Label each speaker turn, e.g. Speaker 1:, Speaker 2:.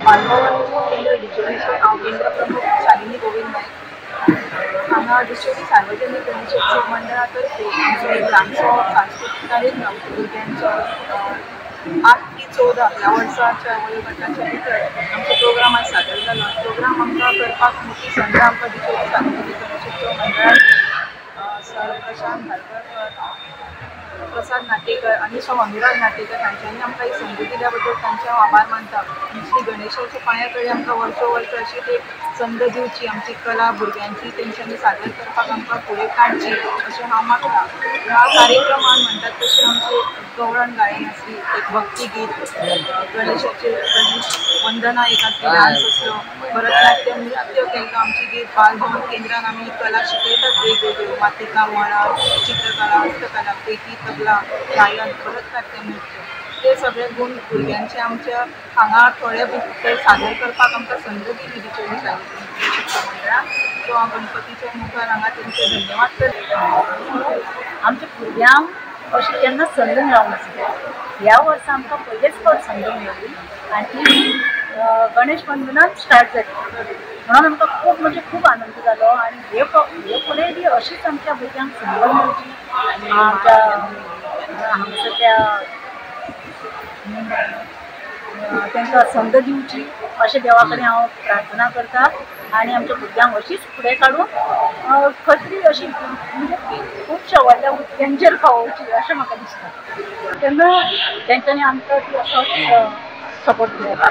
Speaker 1: बालभवन केंद्र डिचोलीचे हांव केंद्र प्रमुख शालिनी गोविंद नायक. हांगा डिचोली सार्वजनीक गणेशोत्सव मंडळा तर्फे आमचो एक ल्हानसो सांस्कृतीक कार्यक्रम भुरग्यांचो 8 ते 14 ह्या वर्साच्या वयोगटाच्या भितर आमचो प्रोग्राम आज सादर जालो. प्रोग्राम आमकां करपाक मोठी संद आमकां डिचोली सार्वजनीक गणेशोत्सव मंडळान सर प्रशांत धारगळकर, प्रसाद नाटेकर आनी सो अनुराग नाटेकर हांच्यांनी आमकां एक संद दिल्या बद्दल तांचे हांव आभार मानता. श्री गणेशाच्या पांया कडेन आमकां वर्सो वर्स अशी एक संद दिवची, आमची कला भुरग्यांची तेंच्यांनी सादर करपाक आमकां फुडें काडची अशें हांव मागता. ह्या कार्यक्रमान म्हणटात तशें आमचें गवळण गायन आसली, एक भक्तीगीत, गणेशाचे गणेश वंदना एक आसली, डान्स आसलो, भरतनाट्यम नृत्य केल्लो. आमची जी बालभवन केंद्रान आमी कला शिकयतात वेगवेगळ्यो, मातीकाम म्हणा, चित्रकला, हस्तकला, पेटी, तबला, गायन, भरतनाट्यम नृत्य, ते सगळे गुण भुरग्यांचे आमच्या हांगा थोडे भितर सादर करपाक आमकां संद दिली डिचोली सार्वजनीक मंडळान. सो हांव गणपतीच्या मुखार हांगा तेंचे धन्यवाद करता.
Speaker 2: आमच्या भुरग्यांक अशी केन्नाच संद मेळोंक नासली. ह्या वर्सा आमकां पयलेच फावट संद मेळ्ळी आनी ती गणेश वंदनान स्टार्ट जाली, म्हणून आमकां खूब म्हणजे खूब आनंद जालो. आनी हे फुडें बी अशीच आमच्या भुरग्यांक संद मेळची, आमच्या हांगासर त्या तांकां संद दिवची अशें देवा कडेन हांव प्रार्थना करता. आनी आमच्या भुरग्यांक अशीच फुडें काडून खंय तरी अशी म्हणजे खुबश्या व्हडल्या उद्यांचेर पावोवची अशें म्हाका दिसता. तेन्ना तेंच्यांनी आमकां असोच सपोर्ट दिला.